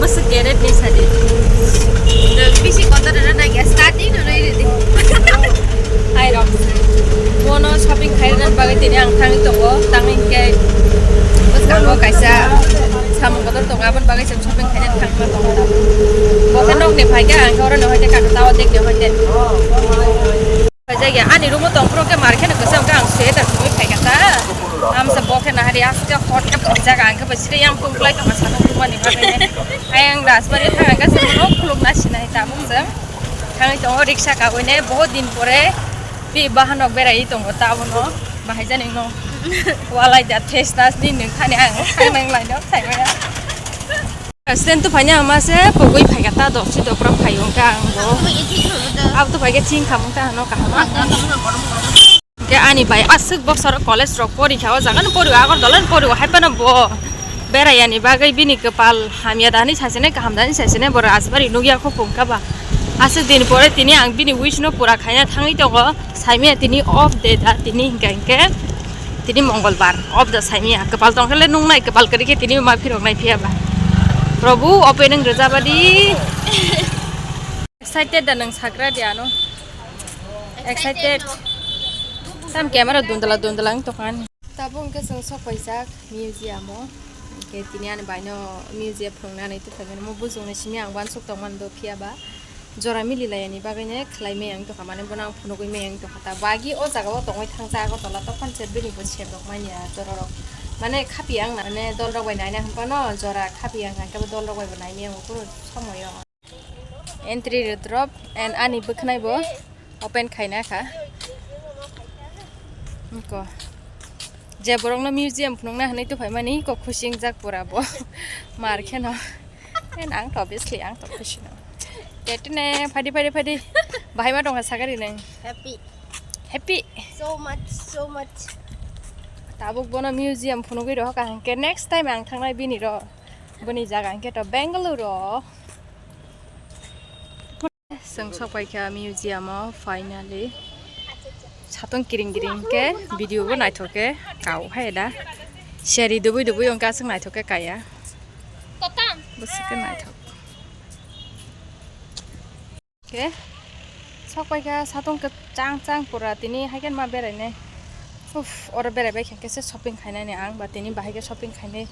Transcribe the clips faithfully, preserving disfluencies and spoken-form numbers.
Masuk geret ni sadi. Bisi kotor na na ya starting no roi redi. Hai rok. Bono shopping khai na bagwi tini ang thangwi tongo. Tangwi ke bwskango kaisa samung kotor tongo, aboni bagwi se shopping khai na thangma tongo. Bo khe nok ni phai khe ang khe oro no hoite kaka tawa dek ni hoite. Paijak ya, ani room o tong phuru khe mar khe no kwcham khe ang sweater kwrwi phai kha ta. Amsa bo khe nahari aske hot khe phunjak ang khe bo sri yang pung klai tongma sano pungmani bagwi ne. Ayang Rajbari thang ang khe chwng no khuluk na sinai tabuk chwng. Thangwi tongo riksa kagwi ne, bahut din pore bi bahanok berai tongo ta abono. Bahai jani no. Walai da thes nas ni nung thani ang thang nang lai no sai maya. Student to phaina ama se pogwi phaikha ta, dok si dok rok phai wngkha ang bo. Abo to phaikhe ching khamung ta hano kaham. Ke ani bai aswk boksor college rok pori kha, o jaga no pori, Agartala no pori, hai phano bo berai yani bagwi bini kwpal hamya dani saisene kaham dani saisene bo Rajbari nugya kho phung kha ba. Aswk din pore tini ang bini wish no pura khaina thangwi tongo. Saimaya tini off day da, tini hingka hingke tini Mongolbar off da saimaya, kwpal tongkhale nungnai, kwpal kwrwi khe tini ma phirok nai phiya ba. Prabhu, opening rwjabadi. Excited da nwng sagra di ano? Excited. Tam camera dundala dundala wng tongkha ani. Tabuk hwnkhe chwng sok paijak museum o. Hwnkhe tini ani bai no museum phwrwngna nai tongkha, mo bujung ni simi ang uansuk tongmani do phiya ba. Jora mili lai ani bagwi ne khlai maya wng tongkha, mane bono ang phunugwi maya wng tongkha. Ta bagi o jaga o tongwi thangsa Agartala tokhan se bini bo sep rok manya jora rok. Mane khapi ang na, mane dol rok bai naina hwn phano jora khapi ang khe bo dol rok bai bo nai maya wng kunu somoyo. Entry rw drop and ani bwkhnai bo open khaina kha. Niko. Je borokno museum phunukna hwnwi tuphaimani kok khusingjak pura bo. Mar kheno. And ang to obviously ang to khusi no. Tetene phadi phadi phadi. Bahai ma tongkha sagari nang. Happy. Happy. So much, so much. Tabuk bono museum phunugwi rohor ka hwnkhe next time ang thangnai bini ro. Boni jaga hwnkhe to Bengaluru. Chwng sok paikha museum o finally. Satung kiring kiring khe video bo naithok khe kau hai da. Seri dubui dubui wngkha aswk naithok khe kaya. Bwswk khe naithok. Khe sok paikha satung kwchang chang pura tini haikhe ma berainai. Uff, oro berai bai khe kesa shopping khainani ang ba tini bahai khe shopping khainai.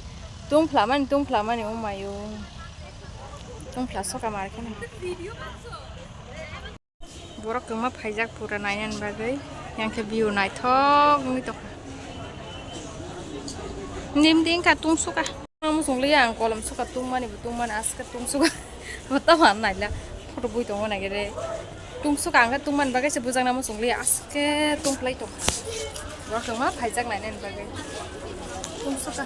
Tungphla mani, tungphla mani, oh mayo. Tungphla soka mar kheno. Borok kwma phaijak pura nainani bagwi. Yang khe view naithok wngwi tongkha. Nim ding kha tung suka. Ang muchung liya ang kolom suka tungmani bo tungmani aske tung suka. Bo tamo ang naila photo bui tongo nai re. Tung suka ang khe tungmani bagwi se bujakna muchung liya aske tung phlai tong. Borok kwma phaijak nainani bagwi. Tung suka.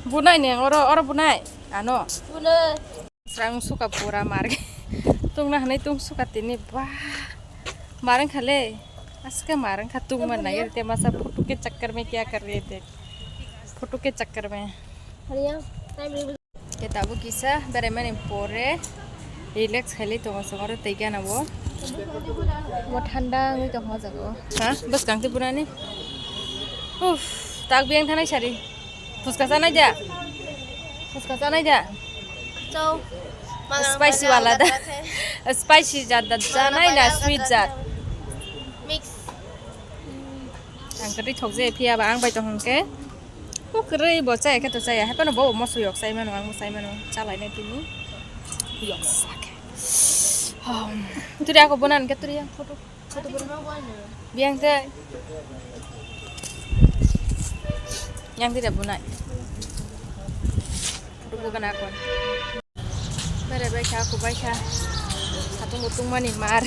Bunai neng oro, oro bunai. Ano. Bunai. Srang suka pura mar. Tungna hwnwi tung suka tini ba. Mar wngkha le. Aske mar wngkha tungma nai te masa photo ke chakkar mein kya kar rahe the. Photo ke chakkar mein. Ke tabuk kisa berai mani pore relax khailai tongo chwng oro tei gana bo. Bo thanda wngwi tongkha o jaga o. Ha? Bwskang tei bunani? Uff, tak biyang thanai sari. Phuska chanai da? Phuska chanai da? Chao. Spicy wala da? Spicy jat da chanai na sweet jat? Mix. Ang kwtwi thok je phiya ba ang bai tong hwnkhe. Kwrwi bo chaya khe to chaya. Hai phano bo moso yok chai mano, ang bo chai mano. Chalai nai tini. Yok sak. Turi ako bonan ke turi yang photo. Biyang te. Yang tidak bunai. Rugo gana kon. Bere bai kha, kubai kha. Satung butung mani mar.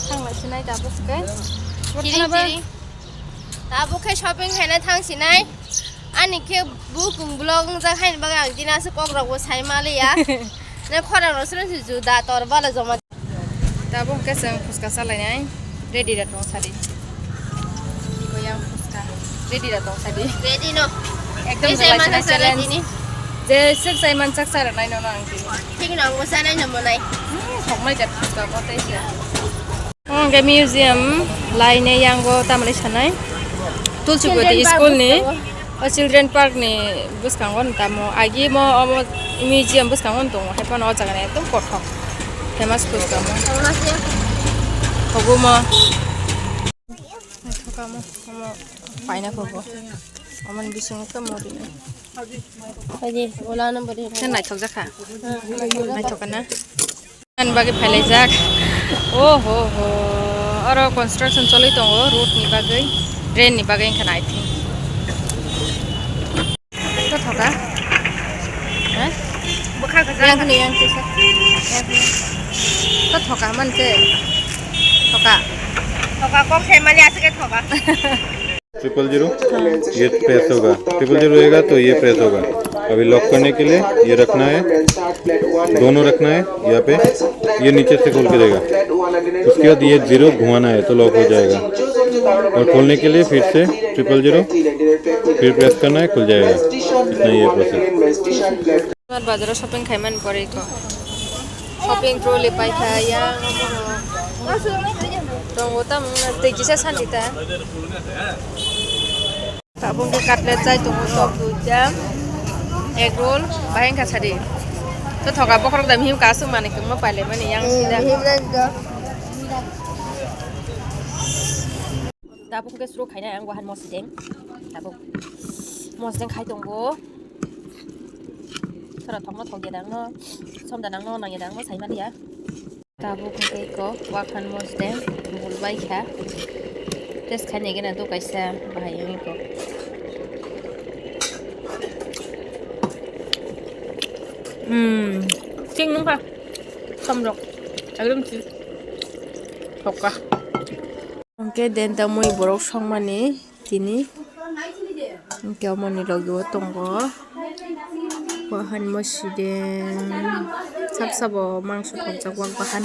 Thang lai sinai tabuk ke. Chiri, chiri. Tabuk ke shopping khaina thang sinai. Ani ke bukung vlog wngjak haini bagwi ang tini aswk kok rok bo sai maliya. Ne khorang rok srwng se juda tor bala joma. Tabuk hwnkhe chwng phuska salainai ready da tong sadi. Iko yang phuska ready da tong sadi. Ready no. Ekdom je sai jalai mansak sina challenge. Tini. Je sik sai mansak sara nai nono ang tini. Thik no ang bo sanai no monai. Hmm, thoknai da phuska bo tei se. Ang ke museum laine yang go tamani sanai. Tulsi Children Boti school ni. Park. O children park ni bwskango no tamo agi mo omo museum bwskango no tongo, hai phano o jaga ni ekdom kothok famous bwskango. Kogumo. Naithok kamo, omo paina kogo. Omo ni bisingo khe mori ni. Khe naithok jakha. Naithok na. Ani bagwi phailaijak. Oh ho ho. Oro construction choli tongo road ni bagwi, drain ni bagwi wngkha na, I think. To thoka? Ha? Bwkha kwchak. Yang khni, yang khni sa. Yang khni. To thoka man se. Thoka. Thoka kok se mali asike thoka. Triple zero, ये प्रेस होगा। Triple zero रहेगा तो ये प्रेस होगा। अभी लॉक करने के लिए ये रखना है, दोनों रखना है यहाँ पे, ये नीचे से खोल के देगा। उसके बाद ये जीरो घुमाना है तो लॉक हो जाएगा। और खोलने के लिए फिर से ट्रिपल जीरो, फिर प्रेस करना है, खुल जाएगा। इतना ही है process. Bazar o shopping khaimani pore iko. Shopping trolley paikha yang tongo tam tei kisa santi ta. Tabuk khe cutlet chai tongo, chop duita, egg roll, bahai wngkha sadi. To thoka bokhorok da mihim kasuk manwi kwbangma pailaimani yang sida. Tabuk khe suru khaina ang wahan mosdeng. Tabuk mosdeng khai tongo. Sora thokno thokya dangno, somda nangno nangya dangno saimani ya. Tabuk hwnkhe iko wakhan mosdeng bul bai kha. Test khaina gena do kaisa bahai wngwi kok. Hmm, thik nungkha. Somrok ekdom thik. Thokka. Hwnkhe den tamwi borok songmani. Tini hwnkhe omoni logi o tongo wahan mosdeng, sab sabo mangso thokjak wak bahan.